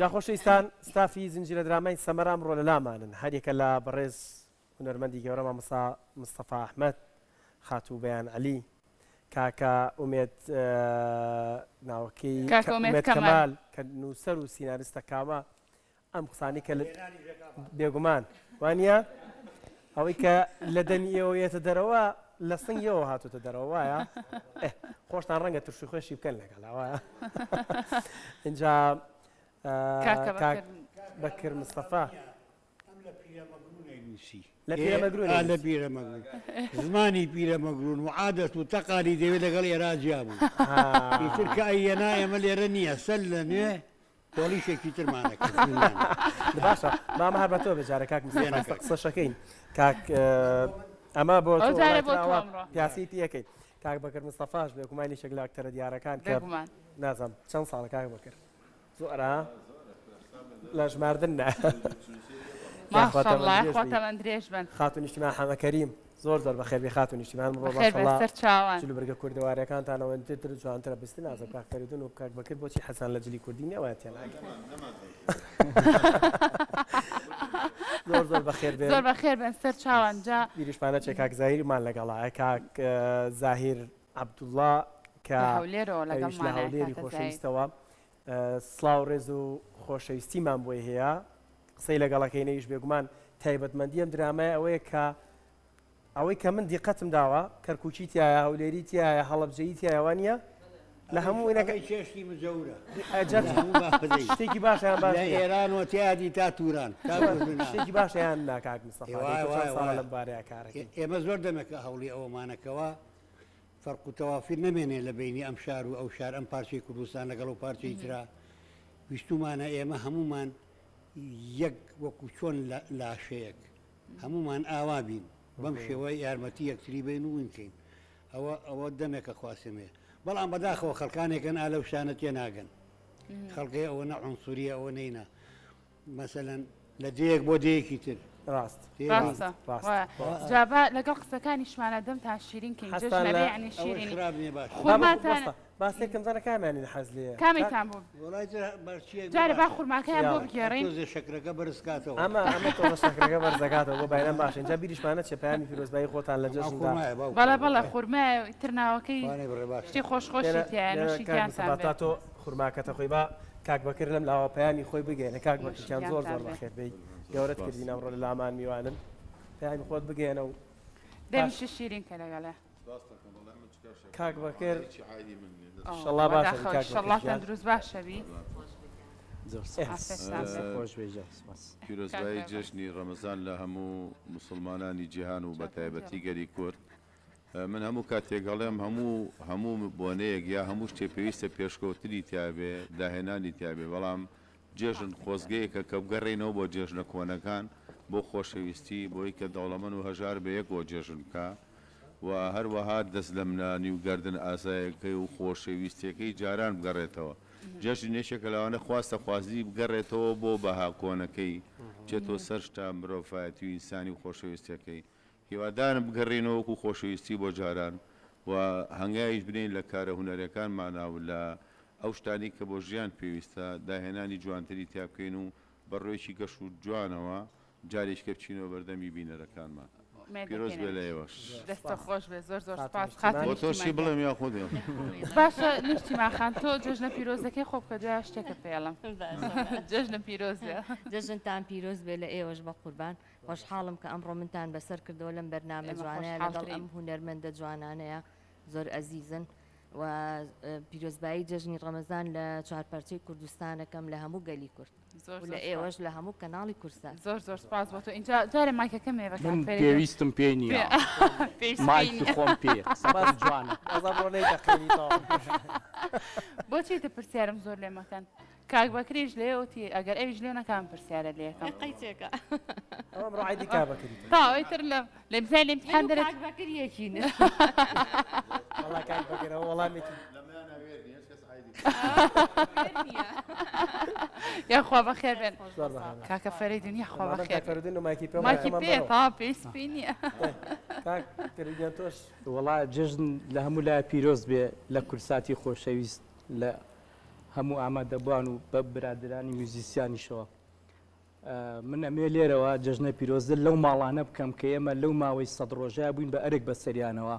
جا خۆشەویستان ستافی زنجیرە درامای سەمەر ئەمڕۆ لە لامانن هەریەکە لە بەڕێز هونەرمەندی گەورە مامۆستا مستەفا ئەحمەد، خاتوو بەیان عەلی، کاکە ئومێد ناوەکەی کاکە ئومێد کەمال کە نووسەر و سیناریستە کامە ئەم قسانەی کە بێگومان وانە ئەوەی کە لە دەمی ئێوە یەتە دەرەوە لە سنگیەوە هاتوتە دەرەوە وایە خۆشتان ڕەنگە ترشی خۆشی بکەن لەگەڵا وایە اینجا کاک بەکر مستەفا لە پیرەمەگرون لە پیرەمەگرون زمانی پیرەمەگرون و عادەت و تەقالی دەوێت لەگەڵ ئێرا جیا بوو ئیتر کە ئەیەنا ئێمە لێرە نییە سەر لە نوێ پۆلیسێکی ترمان ئەکرد. باشە مامە هەر بە تۆ بێ جارە کاک مستەفا ئێستا قسەشەکەین کاک ئەمە بۆ ئەو جارە بۆ تۆ ئەمڕۆ پیاسی پێەکەین کاک بەکر مستەفاش بێگومان یەکێک لە ئەکتەرە دیارەکان کە بێگومان نازانم چەند ساڵە کاک بەکر زۆرە لە ژماردن نا یاخوا ماشەڵڵا تەمەن درێژ یاخوا بی تەمەن درێژ بن خاتوو نیشتیمان حەمە کەریم زۆر زۆر بەخێربێی خاتوو نیشتیمان بڕۆ بەخێر بێن ماشەڵا سەر چاوان. جل و بەرگە کوردەواریەکانتان ئەوەندە تر جوانترە بەس نازم کاک فەریدون و کاک بەکر بۆچی حەزتان لە جلی کوردی نیە وایان تێناگەم زۆر زۆر بەخێر بێن زۆر بەخێر بێن سەر چاوان جا بیریشمان نەچێ کاک زاهیرمان لەگەڵایە کاک زاهیر عەبدوڵا کە لە هەولێرەوە ئەویش لە لەگەڵمانە هەولێری کاکە زاهیر. خۆشەویستەوە سڵاو ڕێز و خۆشەویستیمان بۆی هەیە قسەی لەگەڵەکەین ئەویش بێگومان تایبەتمەندی ئەم درامایە ئەوەیە کە ئەوەی کە من دیقەتم داوە کەرکوکی تیایە هەولێری تیایە هەڵەبجەیی تیایە وانیە لە هەموو ئەوەی چێشتی مجەورە شتێکی باشیان باش لە ئێران و تیادی تا توران شتێکی باشیان نا کاک مستەفا ساڵە لەم بارەیە کارەکەی ئێمە زۆر دەمێکە هەوڵی ئەوەمانەکەوە فەرق و تەوافیر نەمێنێ لە بینی ئەم شار و ئەو شار ئەم پارچەی کوردستان لەگەڵ و پارچەی ترا ویستومانە ئێمە هەمومان یەک وەکو چۆن لاشەیەک هەمومان ئاوا بین بەم شێوە یارمەتی یەکتری بین و ونکەین ئەوە ئەوە دەمێکە خواسمێ بەڵام بەداخەوە خەڵکانێکن ئا لەو شتانە تێناگەن خەڵکی ئەوە نە عنسوریە ئەوە نینە مەسەلەن لە دێیەک بۆ دێیەکی تر. ڕاست. ڕاستە ڕاست. وایە جا با لەگەڵ قسەکانیشمانا دەمتان شیرین کەین حەزتان جەژنە لە بێ یەعنی ئەوەش شیرینی خراپ نییە باشە. با خورماتان وەستا با سێکم زانە کامیانی حەز لێیە کاک کامەیتان بۆ وەڵای تر بەرچیەک بێ جارێ با باشە. خورماکەیان بۆ یاڵا. بگێڕین تۆزێ شەکرەکە بەرز کاتەوە. ئەمە ئەمە تۆزە شەکرەکە بەرز دەکاتەوە بۆ بایرام باشە ئینجا بیریشمان نەچێ پەیامی پیرۆزبایی خۆتان لە ئەما جەژندا خورمایە باوکە بەڵێ بەڵێ خورمایە ئیتر ناوەکەی خوانەی بڕێ باشە. شتی خۆش خۆشی لێرە تیایە لێرە نوشی کاک گیانتان مستەفا بێ. تا تۆ خورماکەتە خۆی با کاک بەکر لەم لاوە پەیامی خۆی بگەیەنە کاک بەکر نوشی گیان زۆر گیانتان زۆر بێ. بەخێر بێی گەورەت کردین ئەمڕۆ لە لامان میوانن پەیامی خۆت بگەیەنە و باش دەمیشت شیرین کە لەگەڵێ. کاک بەکر شەڵا باشە بەداخەوە کاک بەکر شەڵا گیان تەندروست باشە بی. زۆر سپاس. عافیەتتان بێ. خۆش بێ زۆر سپاس. پیرۆزبایی کاک جەژنی ڕەمەزان لە هەموو موسڵمانانی جیهان و بە تایبەتی گەلی کورد. من هەموو کاتێک ئەڵێم هەموو هەموو بۆنەیەک یا هەموو شتێ پێویستە پێشکەوتنی تیابێ داهێنانی تیابێ بەڵام جێژن خۆزگەیەکە کە بگەڕێینەوە بۆ جێژنە کۆنەکان بۆ خۆشەویستی بۆی کە دەوڵەمەن و هەژار بە یەکەوە جێژن بکا و هەروەها دەست لەملانی و گەردن ئازایەکەی و خۆشەویستیەکەی جاران بگەڕێتەوە جەژن یەکێکە لەوانە خواستە خوازی بگەڕێتەوە بۆ بەها کۆنەکەی بچێتەوە سەر شتە مرۆڤایەتی و ئینسانی و خۆشەویستیەکەی هیوادارم بگەڕێینەوە وەکو خۆشەویستی بۆ جاران و هەنگاویش بنێین لە کارە هونەریەکانمانا و لە ئەو شتانەی کە بۆ ژیان پێویستە داهێنانی جوانتری تیا بکەین و بە ڕوویەکی گەش و جوانەوە جارێکی کە بچینەوە بەردەمی بینەرەکانمان. پیرۆز بێ لە ئێوەش. دەستت خۆش بێ زۆر زۆر سپاس خاتوو خاتوو بۆ تۆ نیشتیمان چی گیان. بڵێم یاخود. باشە نیشتیمان خان تۆ جەژنە پیرۆزەکەی خۆ بکە دوایە شتێکت پێڵم باشە جەژنە پیرۆز بێ. جەژنتان پیرۆز بێ لە ئێوەش بەقوربان. خۆشحاڵم کە ئەمڕۆ منتان بەسەر کردەوە لەم بەرنامە ئێمە جوانەیە لەگەڵ خۆشحاڵترین. ئەم هونەرمەندە جوانانەیە زۆر ئەزیزن و پیرۆزبایی جەژنی ڕەمەزان لە چوارپارچەی کوردستانەکەم لە هەموو گەلی کورد زۆر و لە زۆر سپاس. ئێوەش لە هەموو کەناڵی کوردسات. زۆر زۆر سپاس بۆ تۆ ئینجا جارێ مایکەکەم مێ بە کاک من فەریدون. پێویستم پێ نییە پێویست پێی مایکی نییە. خۆم پێیە قسەکەم جوانە. بەس ئەمڕۆ نەیتەقێنیتەوە. بۆچی تە پرسیارم زۆر لێ مەکەن؟ کاک بەکریش لێ وتی ئەگەر ئەویش لێ نەکا من پرسیارە لێ ئەکەم. قەیچێکە. ئەوە ئەمڕۆ عەیدی کاک بەکری تۆ. تا ئەوەی تر لە لە ئیمزای لە من ئیمتیحان و دەرێت. کاک بەکر یەکین. وەڵا کاک بەکر ئەوە وەڵامێکی. لەمەیانا وێر نیە هیچ کەس عەیدی وێر نییە. یاخوا بەخێر بێن. زۆر بەخێر بێن. کاکە فەرەیدون یاخوا مادام بەخێر کاک بێن. فەرەیدون مایکی پێ مایکی مایکەمان پێ بەرەوە. تەواو پێویست پێی نییە. کاک فەرەیدون گیان تۆش. وەڵا جەژن لە هەموو لایە پیرۆز بێ لە کوردساتی خۆشەویست لە. هەموو ئامادەبوان و بە برادەرانی میوزیسیانیشەوە. من ئەمەوێ لێرەوە جەژنە پیرۆزتر لەو ماڵانە بکەم کە ئێمە لەو ماوەی سەد ڕۆژە بووین بە ئەرک بەسەریانەوە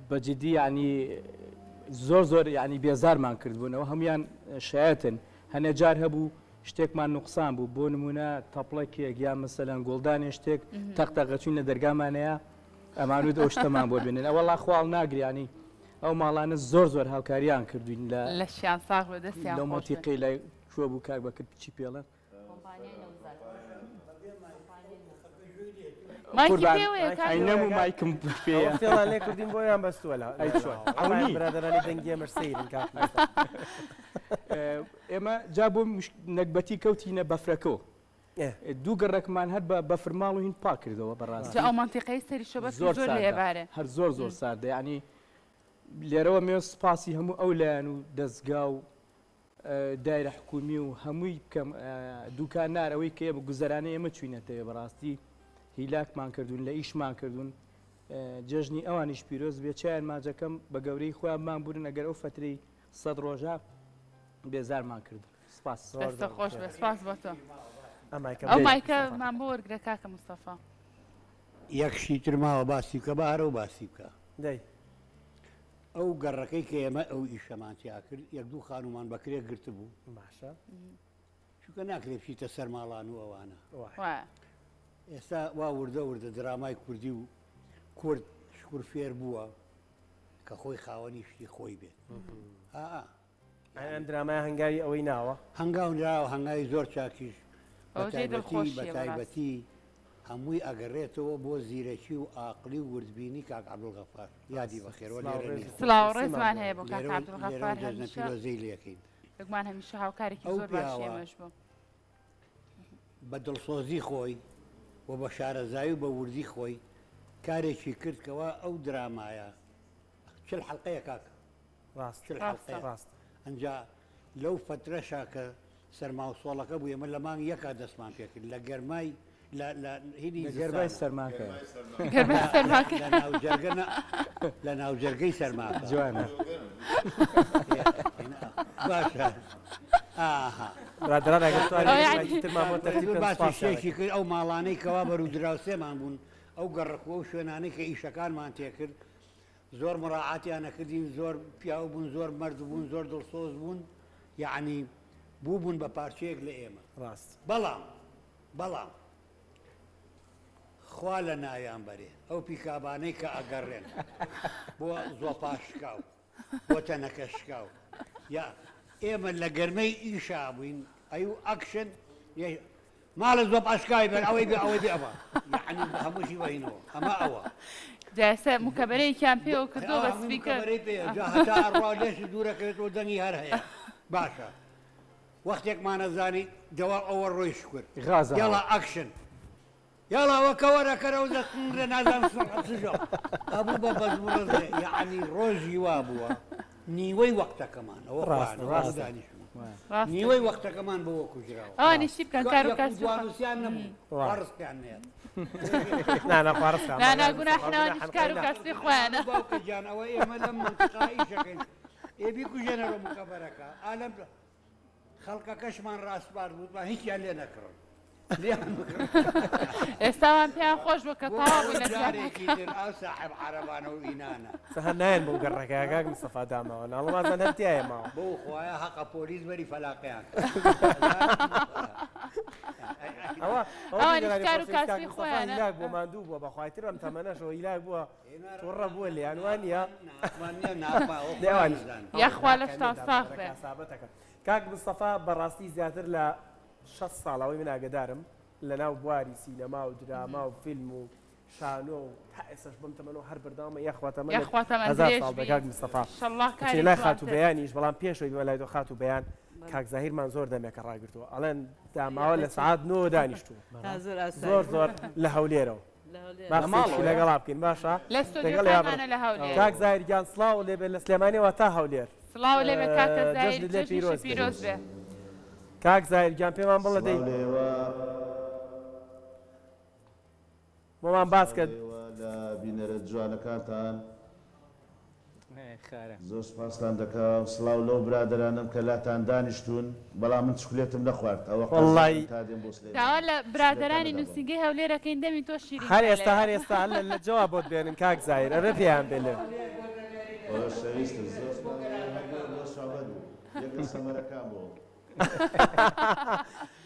بە جدی یعنی زۆر زۆر یعنی بێزارمان کردبوونەوە هەمویان شایەتن هەنێ جار هەبوو شتێکمان نوقسان بوو بۆ نمونە تەپڵەکێک یا مەسەلەن گوڵدانێ شتێک تەق تەقەچوین لە دەرگامانەیە ئەمانوت ئەو شتەمان بۆ بێنن ئەوەڵا خواڵ ناگریانی ئەو ماڵانە زۆر زۆر هاوکاریان کردوین لە لەشیان ساغ بێ دەستیان لەو خۆش بێ. مەنتیقەی لای کوێ بوو کاک بەکر چی پێڵێن؟ مایکی قوربان پێوەیە کاک ئەی نەموو مایکم پێیە. ئەوە فێڵان لێ کردین بۆیان بەستووە لە ئەی چۆن؟ ئەوەی برادەرانی دەنگی ئێمەش سەیرن کاک مستەفا. ئێمە جا بۆ نەگبەتی کەوتینە بەفرەکەوە دوو گەڕەکمان هەر بە بەفرماڵ و هین پاک کردەوە بەڕاستی جا ئەو مەنتیقەی سەری شەبەک زۆر زۆر ساردە لێبارێ هەر زۆر زۆر ساردە یعنی لێرەوە مێ سپاسی هەموو ئەو لایەن و دەستگا و دایرە حکومی و هەمووی بکەم دوکاندار ئەوەی کە ئێمە گوزەرانە ئێمە چوینەتەوێ بەڕاستی هیلاکمان کردوون لە ئیشمان کردوون جەژنی ئەوانیش پیرۆز بێ چیان ماجەکەم بە گەورەی خۆیان مان بورن ئەگەر ئەو فترەی سەد ڕۆژە بێزارمان کردن سپاس. دەستت خۆش بێ سپاس بۆ تۆ. ئەو مایکەمان بۆ وەرگرە کاکە مستەفا. یەک شتی تر ماوە باسی بکە با هەر ئەو باسی بکە. دەی. ئەو گەڕەکەی کە ئێمە ئەو ئیشەمان تیا کرد یەک دوو خانوومان بە کرێ گرتبوو. باشە. چونکە ناکرێ بچیتە سەر ماڵان و ئەوانە. وایە. ئێستا وا وردە وردە درامای کوردی و کورد شکور فێر بووە کە خۆی خاوەنی شتی خۆی بێت. ئا. ئەم درامایە هەنگاوی ئەوەی ناوە؟ هەنگاو نراوە، هەنگاوی زۆر چاکیش، ئەوە جێی بەتایبەتی دڵخۆشییە بەڕاستی. بەتایبەتی هەمووی ئەگەڕێتەوە بۆ زیرەکی و ئاقڵی و وردبینی کاک عەبدولغەفار، یادی بەخێر وە سڵاو لێرە ڕێز نییە. و سڵاو و خۆشەویستیمان ڕێزمان بۆ هەیە بۆ کاک لێرەوە لێرەوە عەبدولغەفار جەژنە هەمیشە پیرۆزەی لێکەین. بێگومان هەمیشە هاوکارێکی ئەو زۆر باشی پیاوە ئێمەش بوو. بە دڵسۆزی خۆی و بە شارەزایی و بە وردی خۆی کارێکی کرد کەوا ئەو درامایە 40 حەڵقەیە کاکە. ڕاست 40 حەڵقەیە. ڕاست. ئەنجا لەو فەترەشا کە سەرما و سۆڵەکە بوو ئێمە لە مانگ یەکا دەستمان پێکرد لە گەرمای لە لە هینی لە گەرمای زستانە. سەرماکە. گەرمای سەرماکە. لە ناوجەرگە نا لە ناوجەرگەی سەرماکە. جوانە. باشە ئاها. برادەران ئەگەر توانین ئەو یعنی- مایکی ترمان بۆ تەرتیب بکەن باسی سوپاسیان شتێکی کرد ئەو ماڵانەی کەوا بەرو دراوسێمان بوون ئەو گەڕەک و ئەو شوێنانەی کە ئیشەکانمان تێکرد زۆر مراعاتیان ئەکردین زۆر پیاو بوون زۆر مەرد بوون زۆر دڵسۆز بوون یەعنی بوو بوون بە پارچەیەک لە ئێمە ڕاست بەڵام بەڵام خوا لە ناویان بەرێ ئەو پیکابانەی کە ئەگەڕێن بۆ زۆپا شکاو بۆ تەنەکە شکاو یا ئێمە لە گەرمەی ئیشا بووین ئەی و ئەکشن ماڵە زۆپ ئاشکای بەر ئەوەی بێ ئەوەی بێ ئەوە یەعنی هەمووشی وەهینەوە ئەمە ئەوە. جا ئێستا مکەبەرەیەکیان پێوە کردووە بە هەمووی سپیکەر. مکەبەرەی پێیە جا هەتا ئەڕوا لێشی دوورەکەوێتەوە دەنگی هەر هەیە باشە وەختێکمانەزانی دەوا ئەوە ڕۆی شکر غازە یاڵا ئەکشن یاڵا وە کەوەرە کەرە و دەستنرێ نازانم سڕ ئەبوو بە بەزم و ڕزێ یەعنی ڕۆژی وا بووە نیوەی وەختەکەمان ئەوە ڕاستە، خوانە ڕاستە. دانیشتوون ڕاستە. نیوەی وەختەکەمان بەوە کوژراوە ئەوانیش چی بکەن کار و یەک و کاسبی خۆ- دوانووسیان نەبوو وا. خواڕزقیان نەیە نا نا خواڕزقیان نا نا گوناح نەوانیش کار و کاسبی خۆیانە باوکە گیان ئەوە ئێمە لەم مەنتیقە ئیشەکەین ئێ بیکوژێنەرەوە مکەبەرەکە ئالەم خەڵکەکەشمان ڕاسپارد وتمان هیچیان لێ نەکڕن لێیان بکڕن. ئێستا وان پێیان خۆش بوو کە تەواو بوو لە جارێکی تر ئەو ساحێب عەرەبانە و ئینانە. سەهەر نایەن بۆ گەڕەکە کاک مستەفا داماوە ناڵەمازان هەر تیایە ماوە. بەو خوایە هەقە پۆلیس بەری فەلاقەیان کات. ئەوە ئەوانیش کار و کاک کاسبی مستەفا خۆیانە. هیلاک بووە ماندوو بووە بەخوای تر ئەم تەمەنەشەوە هیلاک بووە توڕە بووە لێیان وانییە؟ یاخوا لەشتان ساغ بێ. کاسابەتەکە کاک مستەفا بەڕاستی زیاتر لە 60 ساڵ ئەوەی من ئاگدارم لەناو بواری سینەما و دراما و فیلم و شانۆ و تا ئێستاش بەم تەمەنەوە هەر بەردەوامە یاخوا تەمەنت یاخوا تەمەن هەزار درێژ ساڵ بێ بی. کاک مستەفا ئیشەڵڵا کاری بچێ لای خاتوو جوانتر. بەیانیش بەڵام پێشەوەی بمە لای تۆ خاتوو بەیان کاک زاهیرمان زۆر دەمێکە ڕاگرتووە ئەڵێن داماوە لە سەعات نۆ دانیشتووە زۆر زۆر لە هەولێرەوە با قسەیەکی لەگەڵا بکەین باشە لە ستۆدیۆکانمانە لە هەولێر. کاک زاهیر گیان سڵاو لێبێ لە سلێمانیەوە تا هەولێر سڵاو لێبێ کاکە زاهیر جەژنت لێ جەژنیشت پیرۆز بێ. پیرۆز بێ. کاک زاهیر گیان پێمان بڵێ دەی سڵاو لێوە. بۆمان باس کە سڵاو لێوە لە بینەرە جوانەکانتان. زۆر سوپاستان دەکەم سڵاو لەو برادەرانەم کە لاتان دانیشتوون بەڵام من چکلێتم نەخوارد ئەوە وەڵڵای. قەرزارم تا دێم بۆ سلێمانی داوا لە چکلێتان برادەرانی نەدابم. نووسینگەی هەولێر ئەکەین دەمی تۆ شیرین هەر کە ئێستا لێرە. هەر ئێستا لە لە جەوا بۆت بێنن کاک زاهیر ئەبێ پێیان بێ لێ. خۆشەویستن زۆر سوپاس هەر بۆ بۆ سوعبەت بوو یەک لە سەمەرەکان بۆ.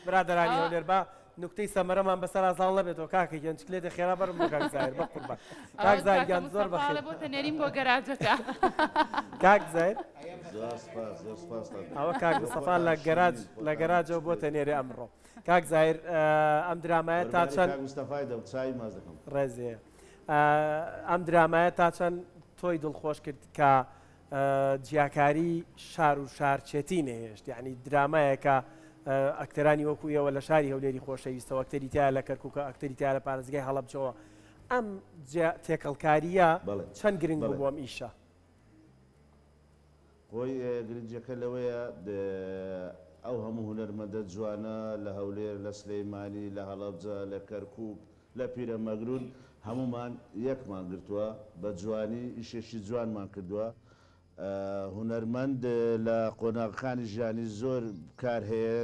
برادەرانی ئەوە. هەولێر با نوکتەی سەمەرەمان بەسەرا زاڵ نەبێتەوە کاکە گیان چکلێتێ خێرا بەرم بۆ کاک زاهیر بەقوربان کاک ئەوە زاهیر کاکە گیان زۆر مستەفا بەخێر ئەڵێ بۆتە نێرین بۆ گەراجەکە. کاک زاهیر زۆر سوپاس زۆر سوپاستان دەکەم. ئەوە کاک بۆ مستەفا خۆتان لە گەراج شیرین لە خۆتان گەراجەوە بۆتە چکلێت. نێرێ ئەمڕۆ کاک زاهیر ئەم درامایە تا قوربانی چەند کاک مستەفای دەم چاوی ماچ دەکەم. ڕێزێ ئەم درامایە تا چەند تۆی دڵخۆش کرد کە جیاکاری شار و شارچێتی نەهێشت یانی درامایەکە ئەکتەرانی وەکو ئێوە لە شاری هەولێری خۆشەویستەوە ئەکتەری تایە لە کەرکووکە ئەکتەری تایە لە پارێزگای هەڵەبجەوە ئەم تێکەڵکارییە چەند گرنگ بوو بۆ ئەم ئیشە؟ خۆی گرنگیەکە لەوەیە ئەو هەموو هونەرمەندە جوانە لە هەولێر لە سلەیمانی لە هەڵەبجە لە کەرکوک لە پیرەمەگرون هەموومان یەکمان گرتووە بە جوانی ئیشێکی جوانمان کردووە هونەرمەند لە قۆناغەکانی ژیانی زۆر کار هەیە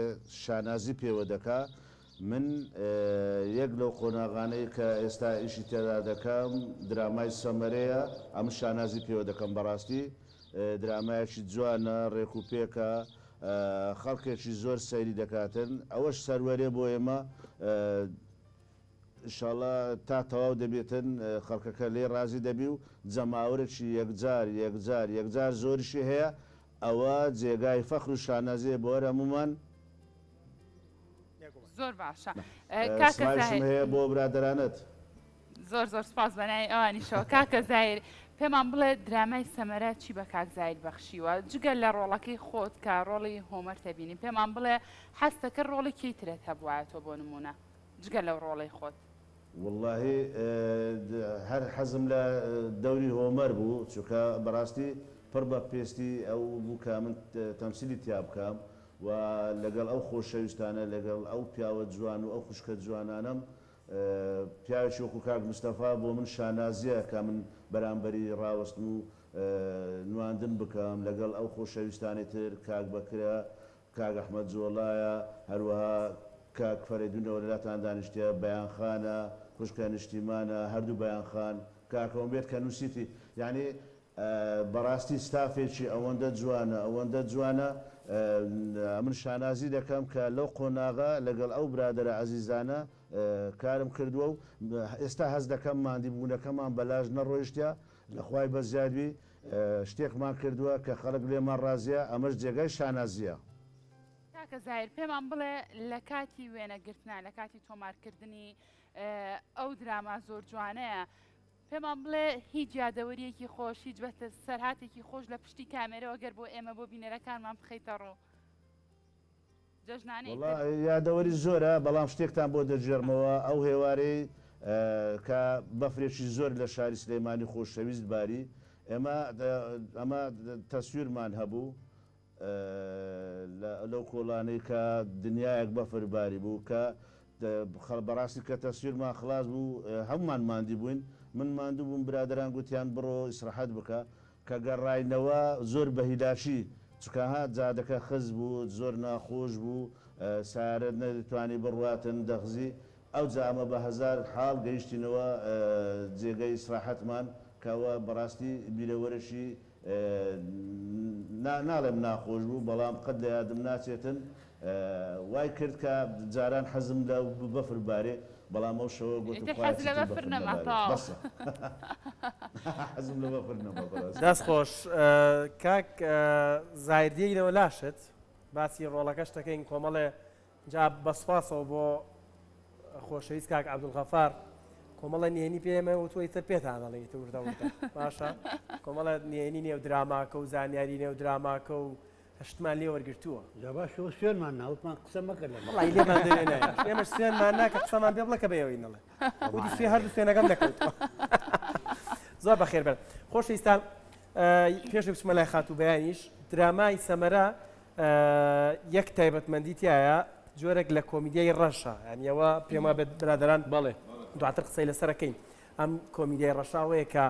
شانازی پێوە دەکا من یەک لەو قۆناغانەی کە ئێستا ئیشی تێدا دەکەم درامای سەمەرەیە ئەمن شانازی پێوە دەکەم بەڕاستی درامایەکی جوانە ڕێک و پێکە خەڵکێکی زۆر سەیری دەکاتن ئەوەش سەروەرێ بۆ ئێمە ئیشاڵا تا تەواو دەبێتن خەڵکەکە لێی ڕازی دەبی و جەماوەرێکی یەکجار یەکجار یەکجار زۆریشی هەیە ئەوە جێگای فەخر و شانازیە بۆ هەر هەموومان. زۆر باشە کاکە سڵاویشم زاهیر. هەیە بۆ برادەرانت. زۆر زۆر سپاس بەناوی ئەوانیشەوە کاکە زاهیر پێمان بڵێ درامای سەمەرە چی بە کاک زاهیر بەخشیوە جگە لە ڕۆڵەکەی خۆت کە ڕۆڵی هۆمەرتە بینی پێمان بڵێ حەزتەکرد ڕۆڵی کێی ترت هەبوایە تۆ بۆ نمونە جگە لەو ڕۆڵەی خۆت. وەڵاهی هەر حەزم لە دەوری هۆمەر بوو چونکە بەڕاستی پڕ بە پێستی ئەو بوو کە من تەمسیلی تیا بکەم و لەگەڵ ئەو خۆشەویستانە لەگەڵ ئەو پیاوە جوان و ئەو خوشکە جوانانەم پیاوێکی وەکو کاک مستەفا بۆ من شانازیە کە من بەرامبەری ڕاوەستم و نواندن بکەم لەگەڵ ئەو خۆشەویستانەی تر کاک بەکرە کاک ئەحمەد جۆڵایە، هەروەها کاک فەرەیدونەوە لەلاتان دانیشتیە، بەیان خانە، خوشکە نیشتیمانە، هەردوو بەیان خان، کاکە ئومێد کە نوسیتی، یانی بەڕاستی ستافێکی ئەوەندە جوانە، ئەوەندە جوانە، ئەمن شانازی دەکەم کە لەو قۆناغە لەگەڵ ئەو برادەرە ئەزیزانە کارم کردووە و ئێستا هەست دەکەم ماندیبوونەکەمان بەلاش نەڕۆیشتیە، لە خوای بەزیاد بی شتێکمان کردووە کە خەڵک لێمان ڕازیە ئەمەش جێگای شانازیە. کاکە زاهیر پێمان بڵێ لە کاتی وێنە گرتنا لە کاتی تۆمار کردنی ئەو دراما زۆر جوانەیە پێمان بڵێ هیچ یادەوەریەکی خۆش هیچ بەتە سەرهاتێکی خۆش لە پشتی کامێرەوە گەر بۆ ئێمە بۆ بینەرەکانمان بخەیتە ڕوو. جەژنانەی وەڵا تر. یادەوەری زۆرە بەڵام شتێکتان بۆ دەگێڕمەوە ئەو هێوارەی کە بەفرێکی زۆر لە شاری سلێمانی خۆشەویست باری ئێمە ئەمە تەسویرمان هەبوو لەو کۆڵانەی کە دنیایەک بەفر باری بوو کە بەڕاستی کە تەسویرمان خلاص بوو هەمومان ماندی بووین من ماندوو بووم برادەران گوتیان بڕۆ ئیسراحەت بکە کە گەڕاینەوە زۆر بە هیلاکی چونکە ها جادەکە خز بوو زۆر ناخۆش بوو سەیارەت نەدەتوانی بڕواتن دەخزی ئەوجا ئەمە بە هەزار حاڵ گەیشتینەوە جێگەی ئیسراحەتمان کە ئەوە بەڕاستی بیرەوەرێکی نا ناڵێم ناخۆش بوو بەڵام قەت لە یادم ناچێتن وای کرد کە جاران حەزم لە بەفر بارێ بەڵام ئەو شەوە گۆتم ئیتر خوایە حەز لە چیتر بەفر بەفر نەما نەبارێ تەواو. بەسە حەزم لە بەفر نەما بەڕاستی. دەست خۆش کاک زاهیر دێینەوە لاشت باسی ڕۆڵەکەش دەکەین کۆمەڵێ جا بە سوپاسەوە بۆ خۆشەویست کاک عەبدولغەفار کۆمەڵە نهێنی پێ ئێمە وتووە ئیتر پێتان ئەڵێ ئیتر وردە وردە باشە کۆمەڵە نهێنی نێو دراماکە و زانیاری نێو دراماکە و شتمان لێ وەرگرتووە. جا باشە ئەوە سوێنمان نا وتمان قسە مەکە لە وەڵی لێمان دەرێ نایە ئێمەش سوێنمان نا کە قسەمان پێ بڵێ کە بە ئێوەی نەڵێ وتی سوێ هەردوو سوێنەکەم نەکەوتووە زۆر بەخێر بن خۆشەویستان پێش بچمە لای خاتوو بەیانیش درامای سەمەرە یەک تایبەتمەندی تایە جۆرێک لە کۆمیدیای ڕەشە یانی ئەوە پێم وابێت برادەران بەڵێ دواتر قسەی لەسەرەکەین ئەم کۆمیدیای ڕەشاوەیە کە.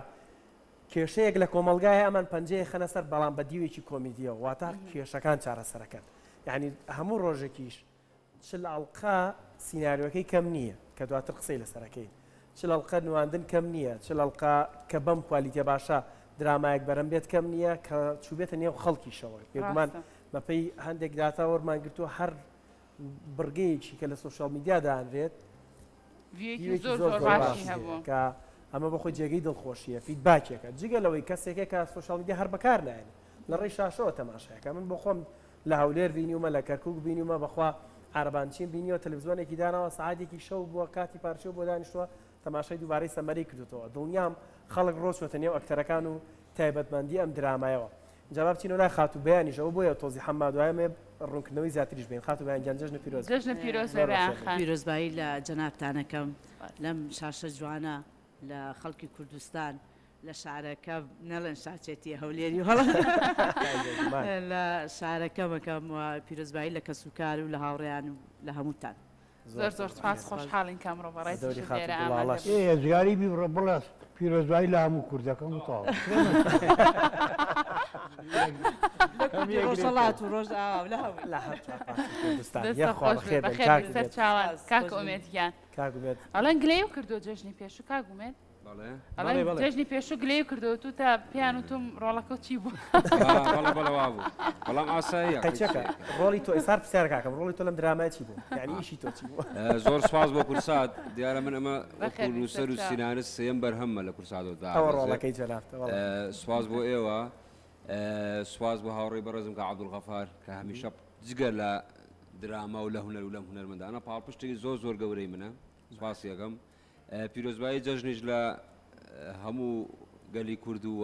کێشەیەک لە کۆمەڵگا هەیە ئەمان پەنجەیە خەنە سەر بەڵام بە دیوێکی کۆمیدیەوە واتە کێشەکان چارەسەرەکەن یعنی هەموو ڕۆژێکیش 40 ئەڵقە سیناریۆکەی کەم نییە کە دواتر قسەی لەسەرەکەین 40 ئەڵقە نواندن کەم نییە 40 ئەڵقە کە بەم کوالیتە باشە درامایەک بەرەم بێت کەم نییە کە چوبێتە نێو خەڵکیشەوە بێگومان بەپێی هەندێک داتا وەرمان گرتووە هەر بڕگەیەکی کە لە social media دانرێت view ێکی زۆر زۆر باشی هەبوو کە ئەمە بۆ خۆی جێگەی دڵخۆشیە feedback ێکە جگە لەوەی کەسێکە کە social media هەر بەکار نایەنێ لە ڕێی شاشەوە تەماشایەکە من بۆ خۆم لە هەولێر بینیومە لە کەرکک بینیومە بەخوا عربانچین بینیوە تەلەڤزیۆنێکی داناوە سعاتێکی شەو بووە کاتی پارچە بۆ دانیشتووە تەماشای دووبارەی سەمەرەی کردوتەوە دڵنیام خەڵک ڕۆچوەتە نێو ئەکتەرەکان و تایبەتمەندی ئەم درامایەوە جا با بچینەوە لای خاتوو بەیانیش ئەوە بۆیە تۆزی حەمما دوایە مێ ڕوونکردنەوەی زیاتریش بێن خاتوو بەیان گیان جەژنە پیرۆز جەژنە پیرۆز بێ بەیان خان. پیرۆزبایی لە جەنابتان ئەکەم لەم شاشە جوانە لە خەڵکی کوردستان لە شارەکەم نەڵێن شاچێتی هەولێری وەڵا لە شارەکەم ئەکەم و پیرۆزبایی لە کەسوکار و لە هاوڕێیان و لە هەمووتان. زۆر زۆر سوپاس خۆشحاڵین کە ئەمڕۆ بەڕێزیشت لێرە ئامادە بووی. ئێ جگاری بیبڕە بڵێ پیرۆزبایی لە هەموو کورد دەکەم و تەواو. لە کوردی ڕۆژهەڵات و ڕۆژئاوا و لە هەمووی. لە هەر چوار پارچەی کوردستان. دەستت یەخوا خۆش بێ بەخێر بێن بەخێر کاک بێن سەر ئومێد. چاوان کاک خۆش بێن. ئومێد گیان. کاک ئومێد. ئەڵێن گلەیو کردووە جەژنی پێشوو کاک ئومێد؟ بەڵێ. ئەڵێن بەڵێ، بەڵێ. جەژنی پێشوو گلەیو کردووە توتە پێیان وتوم ڕۆڵەکەو چی بوو؟ ئا بەڵێ بەڵێ وابوو بەڵام ئاساییە قەیچەکە ڕۆڵی تۆ ئێستا پرسیار کاکەم ڕۆڵی تۆ لەم درامای چی بوو یعنی ئیشی تۆ چی بوو؟ زۆر سوپاس بۆ کورسات دیارە من ئەمە بەخێر وەکو بێی نووسەر و سەرچاو. سیناریست سێیەم بەرهەممە لە کورساتەوە ئەوە دائەبەزێ ڕۆڵەکەی جەنابتە بەڵێ. سوپاس بۆ ئێوە سوپاس بۆ هاوڕێی بەڕێزم کاک عەبدولغەفار کە هەمیشە جگە لە دراما و لە هونەر و لەم هونەرمەندانە پاڵپشتێکی زۆر زۆر گەورەی منە سوپاسی ئەکەم پیرۆزبایی جەژنیش لە هەموو گەلی کورد و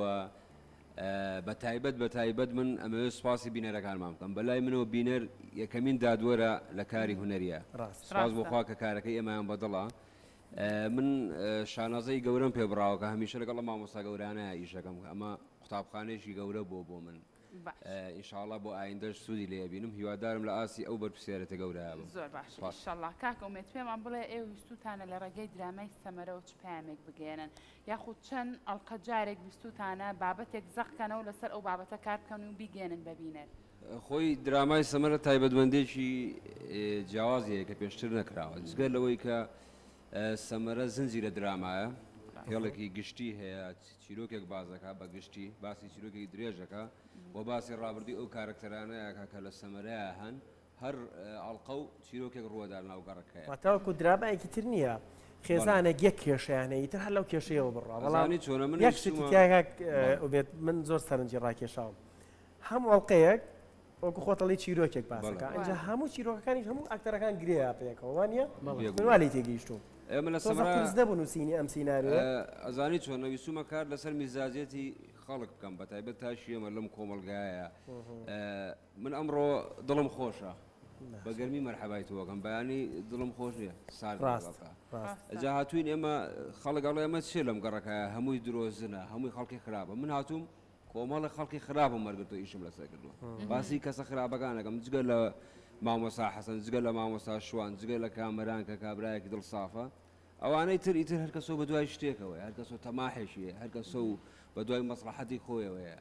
بە تایبەت بە تایبەت من ئەمەوێت سوپاسی بینەرەکانمان بکەم بەلای منەوە بینەر یەکەمین دادوەرە لە کاری هونەریە سوپاس بۆ خوا کە کارەکەی ئێمەیان بەدڵە من شانازەی گەورەم پێ بڕاوە کە هەمیشە لەگەڵ مامۆستا گەورانە ئیشەکەم ئەمە قوتابخانەیەکی گەورە بووە بۆ من ان شاء اللە بۆ ئایندەش سوودی لێ ئەبینم هیوادارم لە ئاستی ئەو بەرپرسیارێتە گەورەیە بم. زۆر باشە سوپاس. ئیشەڵا کاک ئومێد پێمان بڵێ ئێوە ویستوتانە لە ڕێگەی درامای سەمەرەوە چ پەیامێک بگەیەنن یاخود چەند ئەڵقە جارێک ویستوتانە بابەتێک زەق کەنەوە لەسەر ئەو بابەتە کار بکەن و بیگەیەنن بە بینەر؟ خۆی درامای سەمەرە تایبەتمەندێکی جیاوازی هەیە کە پێشتر نەکراوە جگە لەوەی کە سەمەرە زنجیرە درامایە هێڵێکی گشتی هەیە چیرۆکێک باس دەکات بە گشتی باسی چیرۆکێکی درێژ دەکات و باسی ڕابردووی ئەو کارەکتەرانە ئەکات کە لە سەمەرەیا هەن هەر ئەڵقە و چیرۆکێک ڕووەدا لەناو گەڕەکەیە. واتە وەکو درامایەکی تر نییە خێزانێک یەک کێشەیان هەیە ئیتر هەر لەو کێشەیەوە بڕوا بەڵام ئەزانی چۆنە من یەک شتی ویستومە تیا کاک بەڵێ. ئومێد من زۆر سەرنجی ڕاکێشاوم هەموو ئەڵقەیەک وەکو خۆت ئەڵێی چیرۆکێک باس بەڵێ. ئەکا ئینجا هەموو چیرۆکەکانیش هەموو ئەکتەرەکان گرێیا پێکەوە وانییە؟ من وا بێگومان. لێی تێگەیشتووم. ئێمە لە تۆزە سەمەرە قورس نەبوو نووسینی ئەم سیناریۆیە؟ ئەزانی چۆنە ویستومە کار لەسەر میزاجیەتی خەڵک بکەم بەتایبەت تاکی ئێمە لەم کۆمەڵگایە من ئەمڕۆ دڵم خۆشە بە گەرمی مەرحەبای تۆ ئەکەم بەیانی دڵم خۆش نییە سارد ڕاست لەگەڵتا ڕاست جا هاتوین ئێمە خەڵک ئەڵێ ئەمە چیە لەم گەڕەکایە هەمووی درۆزنە هەمووی خەڵکی خراپە من هاتووم کۆمەڵێک خەڵکی خراپم وەرگرتووە ئیشم لەسەر کردووە باسی کەسە خراپەکان ئەکەم جگە لە مامۆستا حەسەن جگە لە مامۆستا شوان جگە لە کامەران کە کابرایەکی دڵ سافە ئەوانەی تر ئیتر هەر کەسەو بەدوای شتێکەوەیە هەر کەسەو تەماحێکی هەیە هەر کەسەو بەدوای مەسڵەحەتی خۆیەوەیە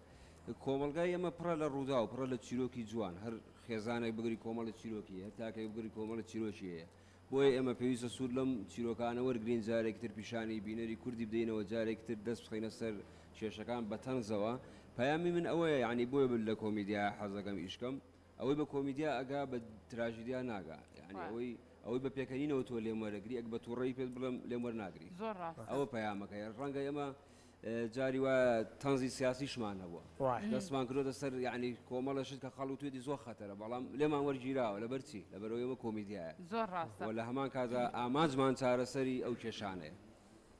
کۆمەڵگای ئێمە پڕە لە ڕووداو پڕە لە چیرۆکی جوان هەر خێزانێک بگری کۆمەڵی چیرۆکی هەر تاکێک بگری کۆمەڵی چیرۆکی هەیە بۆیە ئێمە پێویستە سوود لەم چیرۆکانە وەرگرین جارێکی تر پیشانی بینەری کوردی بدەینەوە جارێکی تر دەست بخەینە سەر کێشەکان بە تەنزەوە پەیامی من ئەوەیە یانی بۆیە من لە کۆمیدیا حەزەکەم ئیش کەم ئەوەی بە کۆمیدیا ئەگا بە تراژیدیا ناگا یانی ئەوەی ئەوەی بە پێکەنینەوە تۆ لێم وەرەگری ئەگ بە تووڕەیی پێت بڵێم لێم وەرناگری زۆر ڕاستە ئەوە پەیامەکەیە ڕەنگە ئێمە جاری وایە تەنزی سیاسیشمان هەبووە دەستمان کردۆتە سەر یعنی کۆمەڵە شت کە خەڵک توێتی زۆر خەتەرە بەڵام لێمان وەرگیراوە لەبەر چی لەبەرەوەی ئێمە کۆمیدیایە زۆر ڕاستە و لە هەمان کاتدا ئامانجمان چارەسەری ئەو کێشانەیە.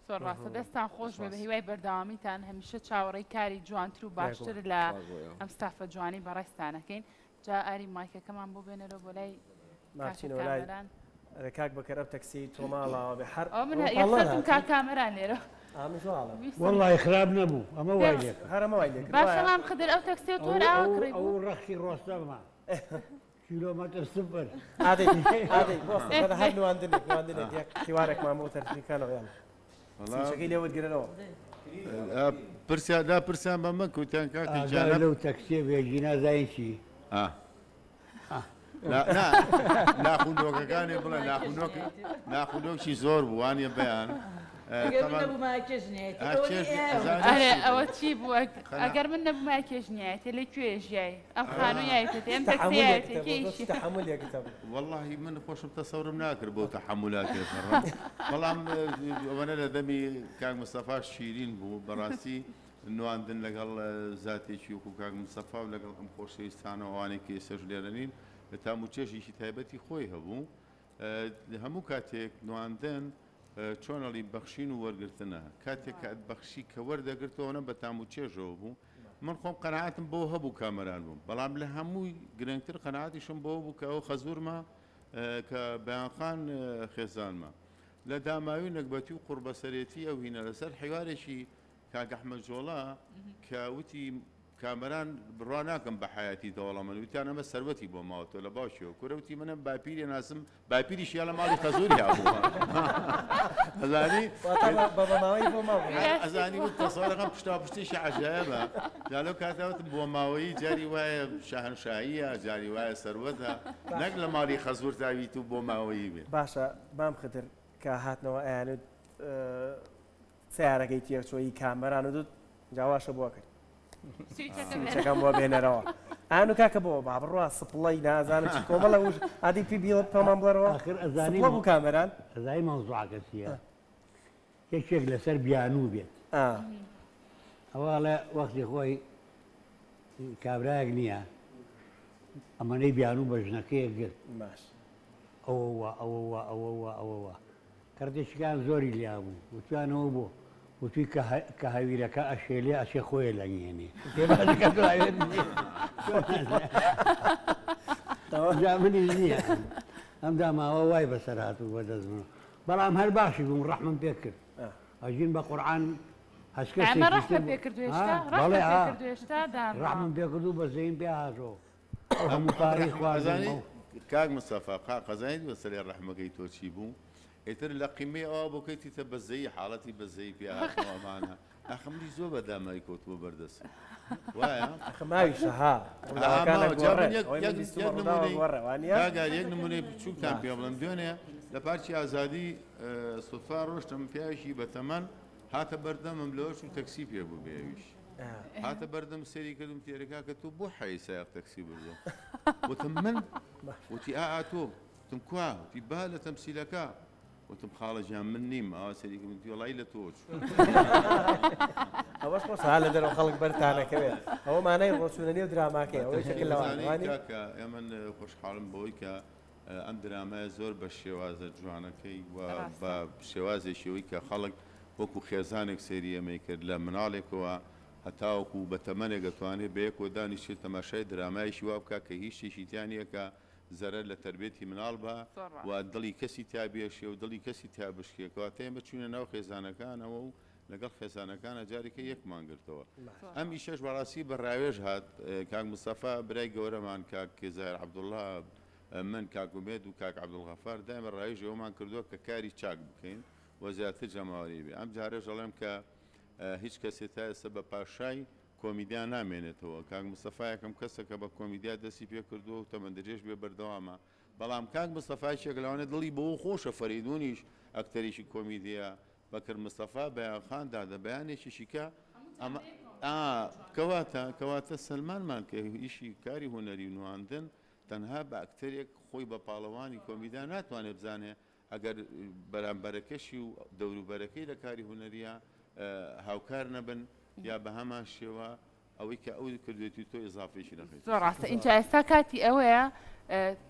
زۆر ڕاستە دەستان خۆش بێ سپاس. بە هیوای بەردەوامیتان هەمیشە چاوەڕێی کاری جوانتر و باشتر لە سپاس بۆ ئێوە. ئەم ستافە جوانەی بەڕێزتان ئەکەین جا ئاری مایکەکەمان بۆ بێنەرەوە بۆ لای با کاکە بچینەوە لای کامەران. ئەرێ کاک بەکەر ئەو تەکسیەی تۆ ماڵاوە بێ هەر ئەوە من ئەوە یەکسەر پاڵنەر بووم هاتوو؟ کاک کامەران لێرە. ئا منیش وا ئەڵێم. ویستم وەڵڵاهی خراپ نەبوو ئەمە وای لێ کرد. هەر ئەمە وای لێ کرد باشە وایە؟ مام خدر ئەو تەکسیە تۆ ئەو هەر ئاوا ئەو کڕی ئەو بوو؟ ڕەخشی ڕۆستەمە کیلۆمەتر سفر. ئادەی ئادەی بۆستە بەرە هەر نواندنێک نواندنێک یەک حیوارێکمان بۆ تەرجیکانەوە یاڵا وەڵا سویچەکەی لێ وەرگرەرەوە. پرسیار دا پرسیان بە من کوتیان کاکە گیان لەو تەکسیە بێ گینا زانی چی؟ ناخونۆکەکانی بڵێ ناخونۆک ناخونۆکی زۆر بوو وانە بەیان ئەوە چی بوو ئەگەر من نەبوومایە کێش نیایەتێ لە کوێ ژیای ئەم خانوو یایەتێ ئەم تەکسیایەتێ کێ تەحەمولێکت هەبوو وەڵاهی من خۆشم تەسەورم ناکرد بەو تەحەمولە تێپەڕم بەڵام ئەوەنە لە دەمی کاک مستەفا شیرین بوو بەڕاستی نواندن لەگەڵ زاتێکی وەکو کاک مستەفا و لەگەڵ ئەم خۆشەویستانە و ئەوانەی کە ئێستاش لێرە نین تام و چێژێکی تایبەتی خۆی هەبوو هەموو کاتێک نواندن چۆن ئەڵی بەخشین و وەرگرتنە کاتێک کە ئەتبەخشی کە وەردەگرتەوە نە بە تام و چێژەوە بوو من خۆم قەناعەتم بۆ هەبوو کامەران بووم بەڵام لە هەمووی گرنگتر قەناعەتیشم بۆ بوو کە ئەو خەزورمە کە بەیانخان خێزانمە لە داماوی نەگبەتی و قوڕبەسەرێتی ئەو هینە لەسەر حیوارێکی کاک ئەحمەد جۆڵا کە وتی کامەران بڕوا ناکەم بە حەیاتی دەوڵەمەند وتیان ئەمە سەروەتی بۆ ماوەتەوە لە باوکیەوە کورە وتی منە باپیری ناسم باپیریش یا لە ماڵی خەزوری هەبووە ئەزانی ئەزانی وت تەسەوەرەکەم پشتا پشتێکی عەجایبە جا لەو کاتە وتم بۆ ماوەیی جاری وایە شاهنشاهیە جاری وایە سەروەتە نەک لە ماڵی خەزور تاویت و بۆ ماوەیی بێ. باشە مام خدر کە هاتنەوە ئەیانوت سەیارەکەی تێچووە ی کامەران و دوت جا واشە بۆ کرد سویچەکەم بۆ بێنەرەوە ئان و کاکە بۆ با بڕوا سپڵەی نازانم چی کۆمەڵە وش ئادی پی بیڵ پەمان بڵەرەوە ئاخر ئەزانی سپڵە بوو کامەران ئەزانی مەوزوعەکە چییە یەکێک لەسەر بیانوو بێت ئەوە ئەڵێ وەختی خۆی کابرایەک نییە ئەمەنەی بیانوو بە ژنەکەیەک گرت باش ئەوە وا ئەوە وا ئەوە وا ئەوە وا کەڕتێکیان زۆری لیا بوو وتویانەوە بۆ؟ وتوی کە هەویرەکە ئەشێلێ ئەچێ خۆێ لەنگێنێ پێ باشە کە تۆ هەویر جا منیش نییە ئەم داماوە وای بەسەر هاتوو بە دەست من بەڵام هەر باشی بووم ڕەحمم پێ کرد ئەژین بە قورعان هەچ ئەمە کەسێکی ڕەحمت تر پێ کردو هێشتا بەڵێ ڕەحمت پێ ئا کردو هێشتا داماوە ڕەحمم پێ کردو بەزەییم پێ هاتەوە ئەو هەموو پارەی خواردم ئەزانی ئەو. کاک مستەفا قا قەزانیت مەسەلەی ڕەحمەکەی تۆ چی بوو ئیتر لە قیمەی ئەوە بۆ کەیتیتە بەزەیی حاڵەتی بەزەیی پێ هاتنەوە ئەمانە ئاخ منیش زۆر بە داماوی کەوتمە بەردەستم وایە ئەخ ماویشە ها ئا ڕووداوەکان ماوە جا من ئەگۆڕێن یەک ئەوەی من یەک بیستومە یەک ڕووداوە نموونەی گۆڕێ وانییە کاک ئاری یەک نموونەی بچووکتان باش پێ بڵێم دوێنێ لە پارکی ئازادی سوتفا ڕۆشتم پیاوێکی بەتەمەن هاتە بەردەمم لەوە چوو تەکسی پێ بوو بێ ئەویش هاتە بەردەم سەیری کردم وتی ئەرێ کاکە تۆ بۆ حەی سایەق تەکسی بردووە وتم من وتی ئا ئا تۆ وتم کوا وتی با لە تەمسیلەکە وتم خاڵە گیان من نیم ئاوا سەیری کردم وتی وەڵی لە تۆ چوو ئەوەش خۆش ها لە دەرەوە خەڵک بەرتانەکەوێت ئەوە مانای ڕۆچوونە نێو دراماکەی ئەوە یەکێکە لەوانە زانی وانی کاکە ئێمە خۆشحاڵم بەوەی کە ئەم درامایە زۆر بە شێوازە جوانەکەی و بە شێوازێکی ئەوەی کە خەڵک وەکو خێزانێک سەیری ئێمەی کرد لە مناڵێکەوە هەتاوەکو بە تەمەنێک ئەتوانێت بەیەکەوە دانیشێت تەماشای درامایەکی وا بکات کە هیچ شتێکی تیا نییە کە زەرەر لە تەربیەتی مناڵ با و دڵی کەسی تیا بێشێ و دڵی کەسی تیا بشکێ کەواتە ئێمە چوینە ناو خێزانەکانەوە و لەگەڵ خێزانەکانە جارێکە یەکمان گرتەوە ئەم ئیشەش بەڕاستی بە ڕاوێژ هات کاک مستەفا برای گەورەمان کاک زاهیر عەبدوڵڵا من کاک ئومێد و کاک عەبدولغەفار دایمە ڕاوێژی ئەوەمان کردووە کە کاری چاک بکەین و زیاتر جەماوەری بێ ئەم جارەش ئەڵێم کە هیچ کەسێ تا ئێستا بە پاشای کۆمیدیا نامێنێتەوە کاک مستەفا یەکەم کەسە کە بە کۆمیدیا دەستی پێ کردووە و تەمەندرێژ بێ بەردەوامە بەڵام کاک مستەفا یەکێک لەوانە دڵی بەوە خۆشە فەرەیدونیش ئەکتەرێکی کۆمیدیە بەکر مستەفا بەیان خان دادە بەیانێکیشی کە ئەمە ئا کەواتە کەواتە سەلمانمان کە ئیشی کاری هونەری و نواندن تەنها بە ئەکتەرێک خۆی بە پاڵەوانی کۆمیدا ناتوانێت بزانێ ئەگەر بەرامبەرەکەشی و دەوروبەرەکەی لە کاری هونەریە هاوکار نەبن یا بە هەمان شێوە ئەوەی کە ئەو کردوێتی تۆ ئیزافێکی نەخەیتە زۆر ڕاستە ئینجا ئێستا کاتی ئەوەیە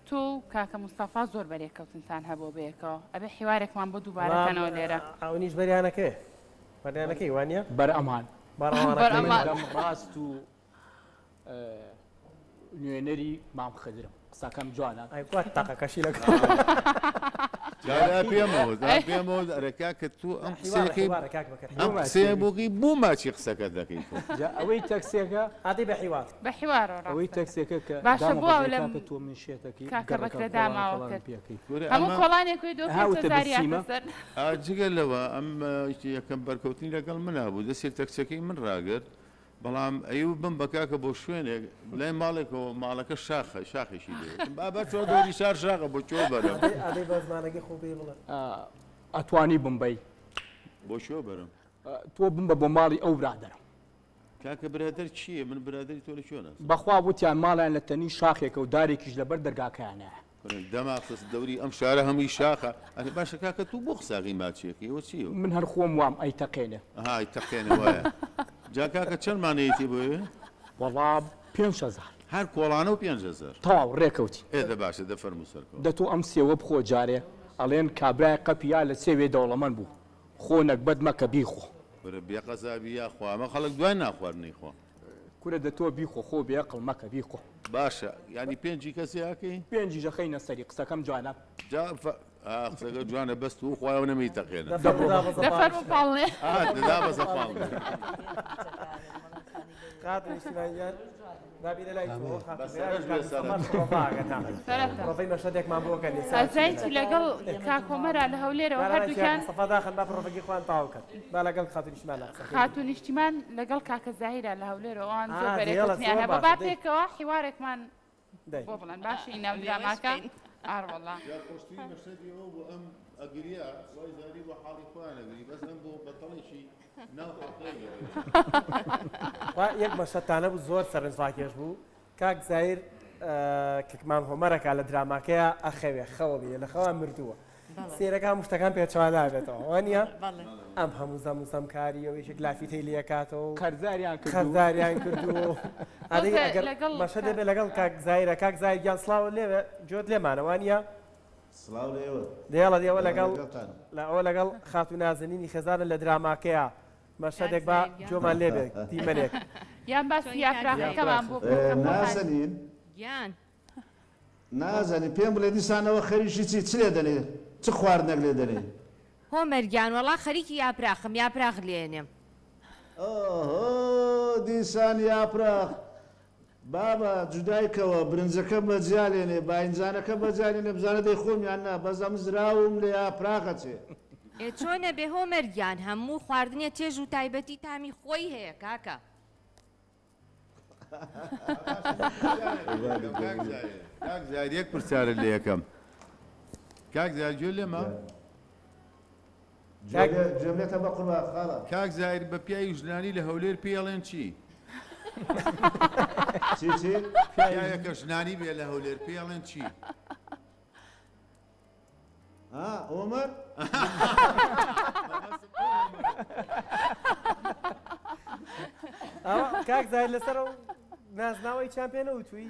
تۆ و کاکە مستەفا زۆر بەرێککەوتنتان هەبوو بەیەکەوە ئەبێ حیوارێکمان بۆ دووبارەکەنەوە لێرە ئەونیش بەریانەکەی بەریانەکەی وانە بەر ئەمان بەر ئەمان ڕاست و نوێنەری مام خدرم قسەکەم جوانە ئەی کوا تەقەکەشی لەگەڵ. جارا پێمەوە پێمەوە ئەرێ کاکە تۆ ئەم قسەیەکەی ئەم قسەیە بۆکەی بۆ ماچی قسەکە دەکەی تۆ جا ئەوەی تەکسێکە ئادەی بە حیوار بە حیوارەوە ئەوەی تەکسێکە کە باشە بۆ لەم کاکە تۆ من شێتەکەی کاکە بەکرە داماوە کرد هەموو کۆڵانێک وی دۆ زاریاتە سەر جگە لەوە ئەم یەکەم بەرکەوتنی لەگەڵ منا بوو دەستی تەکسەکەی من ڕاگرت بەڵام ئەیوب بم بە کاکە بۆ شوێنێک لای ماڵێکەوە ماڵەکە شاخە شاخێکی لێ وتم بابە چۆ دەوری شار شاخە بۆ کوێ بەرم ئەدەی بە زمانەکەی خۆ پێی بڵێ. ئەتوانی بمبەی. بۆ کوێ بەرم؟ تۆ بمبە بۆ ماڵی ئەو برادەرم. کاکە برادەر کێیە؟ من برادەری تۆ لە کوێ ناسم؟ بەخوا وتیان ماڵیان لە تەنی شاخێکە و دارێکیش لەبەر دەرگاکەیانایە. دەماخست دەوری ئەم شارە هەمووی شاخە. ئەرێ باشە کاکە تۆ بۆ قساغی ماچیەکەی ئەوە چییە؟ من هەر خۆم وام ئەیتەقێنێ. ئەها ئەیتەقێنێ وایە. جا کاکە چەندمان ئەیتی بۆ ئێ؟ وەڵا 5000. هەر کۆڵانە و 5000. تەواو ڕێکەوتین. ئێ دە باشە دە فەرموو سەرکەوە. دە تۆ ئەم سێوە بخۆ جارێ ئەڵێن کابرای قەپی یا لە سێوێ دەوڵەمەند بوو خۆ نەگبەت مەکە بیخۆ. کورە بێقەزابی یاخوا ئەمە خەڵک دوای ناخواردنەی خۆ. کورە دە تۆ بیخۆ خۆ بێئەقڵ مەکە بیخۆ. باشە یانی پێنجی کەسێ ئەکەی؟ پێنجیش ئەخەینە سەری قسەکەم جوانە. جا ئا قسەکە جوانە بەس تو خوایە ئەو نەمەیتەقێنە. دە بڕۆ. دە فەرموو پاڵنێ. ئا دە دابەزە پاڵنێ. خاتوو نیشتیمان گیان با بینە لای تۆ خاتوو بەسەرەش بێ سەرەت. سەرەتە. پرۆڤەی مەشهەدێکمان بۆ کەن ئێستا ئازای چی لەگەڵ کاک هۆمەرا لە هەولێرەوە هەردووکیان مستەفا داخن با پرۆڤەکەی خۆیان تەواو کەن با لەگەڵ خاتوو نیشتیمان قسە بکەین. خاتوو نیشتیمان لەگەڵ کاکە زاهیرا لە هەولێرەوە ئەوان زۆر ئا دەیەڵە بەرێکەوتنیان زۆر هەبوو با باشە دەی. پێکەوە حیوارێکمان دەی. بۆ بڵێن باشی ناو دراماکە ئاروەڵا. جا خۆشترین مەشهەدی ئەوە بوو ئەم ئەگریا وای زانی بۆ حاڵی خۆیان ئەگری بەس ئەم بۆ بەتەڵێکی ناو حەڵقەی گەڕێ. خوا یەک مەشهەدتانە بوو زۆر سەرنجڕاکێش بوو کاک زاهیر کە مام هۆمەرەکە لە دراماکەیا ئەخەوێ خەوە بینێ لە خەوا مردووە سێرەکە هەموو شتەکان پێچەوانە ئەبێتەوە وانییە ئەم هەموو زەم و زەمکارییە و یەکێک لافیتەی لێ ئەکاتەوە و قەرزاریان کردوو قەرزاریان کردووە و ئەدەی تۆزێ ئەگەر لەگەڵ مەشهەدێ بێ لەگەڵ کاک زاهیرە کاک زاهیر گیان سڵاوت لێ بێ گوێت لێمانە وانییە سڵاو لە ئێوە دێڵە دێوە بەڵێ لەگەڵ لەگەڵتانم. لە ئەوە لەگەڵ خاتوو نازەنینی خێزانە لە دراماکەیا مەشهەدێک کاک با زاهیر گیان. گوێمان لێ بێ دیمەنێک. یان باسی چۆنی کاک زاهیر؟ یاپراخەکەمان بۆ بکە کە خۆتان. نازەنین گیان. نازەنین پێم بڵێ دیسانەوە خەریکی چی چ لێ دەنێ چ خواردنەک لێ دەنێ؟ هۆمەر گیان وەڵا خەریکی یاپراخم یاپراخ لێنێم. ئۆهۆ دیسان یاپراخ بابە جودای کەوە برنجەکە بەجیا لێنێ باینجانەکە بەجیا لێنێ بزانە دەیخۆم یان نا بەس ئەم زراوم لە یاپراخ ئەچێ. ئێ چۆنە بێ هۆمەر گیان هەموو خواردنێ چێژ و تایبەتی تامی خۆی هەیە کاکە. کاک زاهیر یەک پرسیارت لێ ئەکەم کاک زاهیر گوێ لێمە؟ گوێم لێتە بەقوربان خاڵە. کاک زاهیر بە پیاوی ژنانی لە هەولێر پێی ئەڵێن چی؟ چی چی؟ پیاوێکە ژنانی بێ لە هەولێر پێی ئەڵێن چی؟ ها عومەر؟ ئەوە کاک زاهیر لەسەر ئەو نازناوەی چیان پێ نەوتووی؟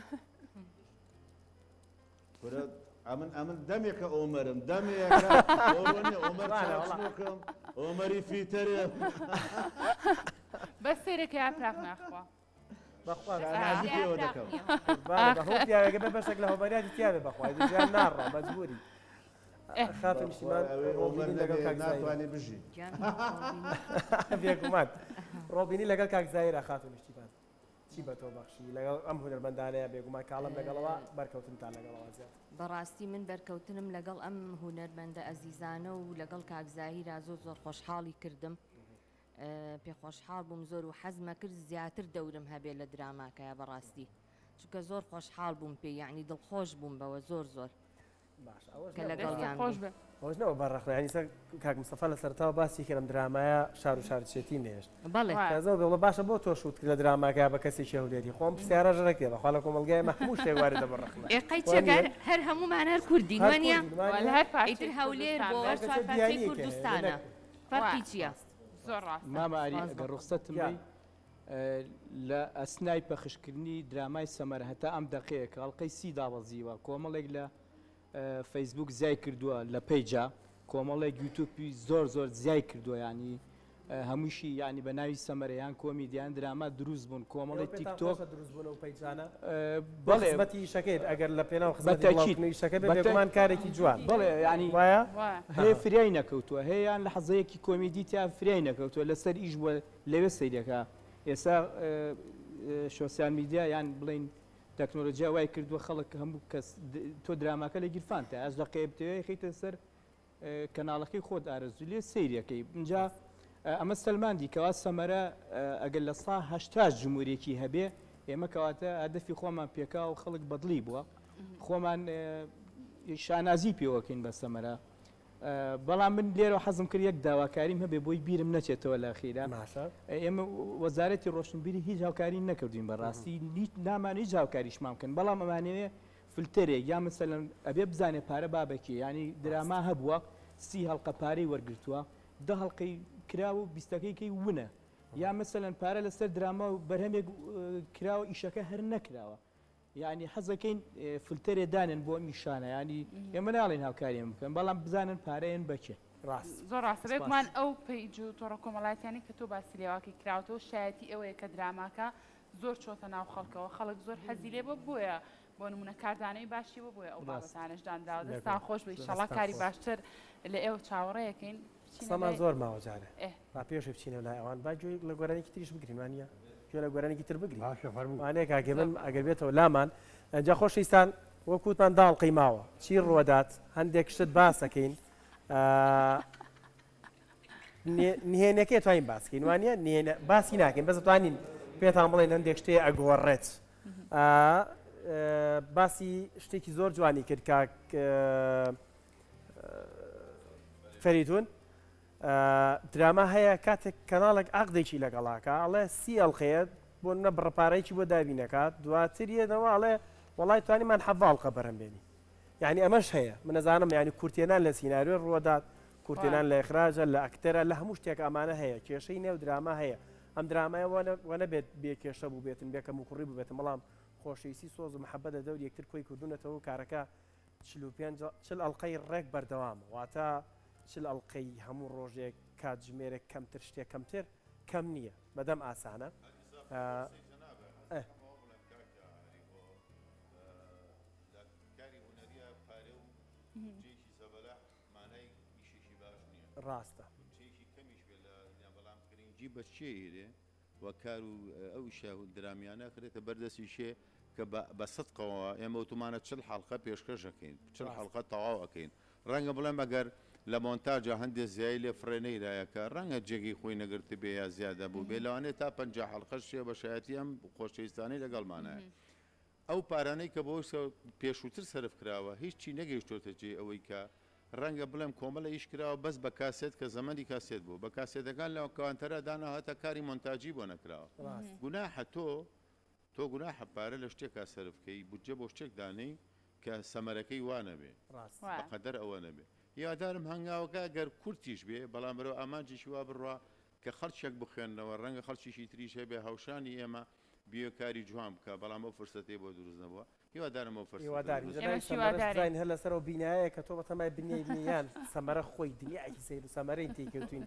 کورە ئەمن ئەمن دەمێکە ئۆمەرم دەمێکە ئۆمەر نییە، ئۆمەر چاوچنۆکم ئۆمەری فیتەرێ بەس سەیرەکە یاپراخ ناخوا. بەخوا شانازی پێوە دەکەم. قوربانە بە هەموو پیاوێکە بێ بەشێک لە هۆمەریاتی تیاێ بەخوای ژیان ناڕوا مەجبوری خاتوو نیشتیمان ئەوێ ئۆمەر ڕۆبینی لەگەڵ نەبێ کاک زاهیرە ناتوانێ بژی. بێگومان ڕۆبینی لەگەڵ کاک زاهیرە خاتوو نیشتیمان چی بە تۆ بەخشی لەگەڵ ئەم هونەرمەندانەیە بێگومان کاڵم لەگەڵەوە بەرکەوتنتان لەگەڵەوە زیاتر. بەڕاستی من بەرکەوتنم لەگەڵ ئەم هونەرمەندە ئەزیزانە و لەگەڵ کاک زاهیرا زۆر زۆر خۆشحاڵی کردم پێ خۆشحاڵ بووم زۆر و حەزمەکرد زیاتر دەورم هەبێ لە دراماکەیا بەڕاستی چونکە زۆر خۆشحاڵ بووم پێی یەعنی دڵخۆش بووم بەوە زۆر زۆر باشە ئەوەش کە نەبوو. لەگەڵیان خۆش بووم. بێ. ئەوەش نەبوو بە ڕەخنە یانی سەر کاک مستەفا لە سەرەتاوە باسی کرد ئەم درامایە شار و شارچێتی نەهێشت. بەڵێ. وایە. تازە بڵێ باشە بۆ تۆ شووت کرد لە دراماکەیا بە کەسێکی هەولێری خۆ ئەم پرسیارەش ڕێک نییە بەخوا لە کۆمەڵگای ئێمە هەموو شتێک واردە بە ڕەخنە. ئێ قەی وا چەکە نییە؟ هەر هەر هەموومان هەر کوردین هەر وانییە؟ کوردین وا وە لە نییە؟ هەر پارچەی ئیتر هەولێر کوردستان بۆ بێ. هەر کەسێ چوار پارچەی بیانییەکە هەیە کوردستانە نەک فەرقی وایە. چییە؟ زۆر ڕاستە. مامە ئاری سپاس ئەگەر بۆ ڕوخسەتم گیان. بەی لە ئەسنای پەخشکردنی درامای سەمەر هەتا ئەم دەقەیە کە ئەڵقەی سی دابەزیوە کۆمەڵێک لە فەیسبوک زیای کردووە لە پەیجا کۆمەڵێک یوتوبی زۆر زۆر زیای کردووە ینی هەمووشی یانی بە ناوی سەمەرە یان کۆمیدی یان دراما دروست بوون کۆمەڵی ئێوە پێتان تیکتۆک خۆشە دروست بوون ئەو پەیجانە؟ بۆ بەڵێ خزمەتی ئیشەکەی بێت ئەگەر لە پێناو خزمەتی بەتەکید بڵاوکردنەوەی ئیشەکە بێت بەتە بێگومان کارێکی جوان بەڵێ یانی وایە؟ وایە. هەیە ئەها. فریای نەکەوتووە هەیە یان لەحزەیەکی کۆمیدی تیا فریای نەکەوتووە لەسەر ئیش بووە لەوێ سەیرەکا ئێستا شۆسیال میدیا یان بڵێین تەکنۆلۆجیا وای کردووە خەڵک هەموو کەس تۆ دراماکە لە گیرفانتە ئەش دەقەیە بتەوێ خیتە سەر کەناڵەکەی خۆت ئارەزوو لێ سەیرەکەی اینجا ئەمە سەلماندی کەوا سەمەرە ئەگەر لە سا هەشتاش جمهورێکی هەبێ ئێمە کەواتە هەدەفی خۆمان پێکا و خەڵک بەدڵی بووە خۆمان شانازی پێوەکەین بە سەمەرە بەڵام من لێرەوە حەزم کرد یەک داواکاریم هەبێ بۆی بیرم نەچێتەوە لە خیرا باشە. ئێمە وەزارەتی ڕۆشنبیری هیچ هاوکاری نەکردوین بەڕاستی هیچ نامان هیچ هاوکاریشمان بکەن بەڵام ئەمانەوێ فلتەرێک یا مەسەلەن ئەبێ بزانێ پارە با بەکێ یانی دراما هەبووە سی هەڵقە پارەی وەرگرتووە دە هەڵقەی کراوە و بیستەکەی کەی ونە یا مەسەلەن پارە لەسەر دراما و بەرهەمێک کراوە ئیشەکە هەر نەکراوە یانی حەزەکەین فلتەرێ دانێن بۆ ئەم ئیشانە یانی ئێمە ناڵێن هاوکاریان بکەن بەڵام بزانن پارەیەن بەکێ. ڕاست. زۆر ڕاستە سپاس. بێگومان ئەو پەیج و تۆڕە کۆمەڵایەتیانەی کە تۆ باسی لێواکەی کراوەتەوە شایەتی ئەوەیە کە دراماکە زۆر چۆتە ناو خەڵکەوە خەڵک زۆر حەزی لێ بووە بۆیە بۆ نمونە کاردانەوەی باشی بووە بۆیە ئەو ڕاست. بابەتانەش دانراوە دەستان بێگومان. خۆش بێ ئیشەڵا دەستان کاری خۆش. باشتر لە ئێوە چاوەڕێیەکەین بچینە قسەمان لای زۆر ماوە جارێ ئێ. با پێشێ بچینەوە لای ئەوان با گوێ لە گۆرانیکی تریش بگرین وانییە؟ گوێ لە گۆرانیکی تر بگرین باشە فەرموو. وانەیە کاک هێمن زۆر. ئەگەر بێتەوە لامان جا خۆشەویستان وەک وتمان دە ئەڵقەی ماوە چی ڕووەدات هەندێک شت باس ئەکەین نهێنەکەی توانین باسکەین وانە نهێنە باسی ناکەین بەس توانین پێتان بڵێن هەندێک شتێ ئەگۆڕێت باسی شتێکی زۆر جوانی کرد کاک فەریدون دراما هەیە کاتێک کەناڵێک عقدێکی لەگەڵاکە ئەڵێ سی ئەڵلقەیە بۆ نە بڕەپارەیەکی بۆ دابینەکات دواتر یەنەوە ئەڵێ وڵی توانیمان حەڤاڵقە بەرەم بێنی یانی ئەمەش هەیە من ئەزانم یانی کورتێنان لە سیناریۆ ڕووەدات کورتێنان لە ئیخراجە لە ئەکتەرە لە هەموو شتێک ئەمانە هەیە کێشەی نێو دراما هەیە ئەم درامایە وە نەبێت بێ کێشە بووبێتن بێ کەموکوڕی بووبێتن بەڵام خۆشەویستی سۆز و محەبەت لە دەوری یەکتر کۆی کردوونەتەوە و کارەکە 45 چل ئەڵقەی ڕێک بەردەوامە واتە چل ئەڵقەی هەموو ڕۆژێک کاتژمێرێک کەمتر شتێک کەمتر کەم نییە بەدەم ئاسانە ئە. کاری هونەریە پارە و بودجەیەکی زەبەلاح مانای ئیشێکی باش نیە. ڕاستە. بودجەیەکی کەمیش بێ لە دنیا بەڵام گرنگی بە چێ ئیرێ و کار و ئەو ئیشە درامیانە خرێتە بەر دەستی شێ کە بە بە سدقەوە ئێمە وتومانە 40 حەڵقە پێشکەش ئەکەین 40 ڕاستە. حەڵقە تەواو ئەکەین ڕەنگە بڵێم ئەگەر لە مۆنتاجا هەندێ زیای لێ فڕێ نەیرایە کە ڕەنگە جێگەی خۆی نەگرتبێ یا زیادە بووبێ لەوانەیە تا 50 حەڵقەش شێ بە شایەتی ئەم خۆشەویستانەی لەگەڵمانایە ئەو پارانەی کە بۆ پێشووتر سەرف کراوە هیچی نەگەیشتۆتە جێی ئەوەی کە ڕەنگە بڵێم کۆمەڵە ئیش کراوە بەس بە کاسێت کە زەمەنی کاسێت بوو بە کاسێتەکان لە کەوانتەرا دانا هەتا کاری مۆنتاجی بۆ نەکراوە گوناحە تۆ تۆ گوناحە پارە لە شتێکا سەرف کەی بودجە بۆ شتێک دانێی کە سەمەرەکەی وا نەبێ بە قەدەر ئەوە نەبێ هیوادارم هەنگاوەکە گەر کورتیش بێ بەڵام بەرەو ئامانجێکی وا بڕوا کە خەڵکێک بخوێننەوە ڕەنگە خەڵکیشی تریش هەبێ هاوشانی ئێمە بیەوێ کاری جوان بکا بەڵام ئەو فرسەتەی بۆ دروست نەبووە هیوادارم ئەو فرسەتە هیوادارین دروست جەنابی ئێمەش سەمەرەش هیوادارین. بزانین هەر لەسەر ئەو بینایەیە کە تۆ بەتەمای بنیای بنی یان سەمەرە خۆی دنیایەکی سەیر و سەمەرەین تێی کەوتوین.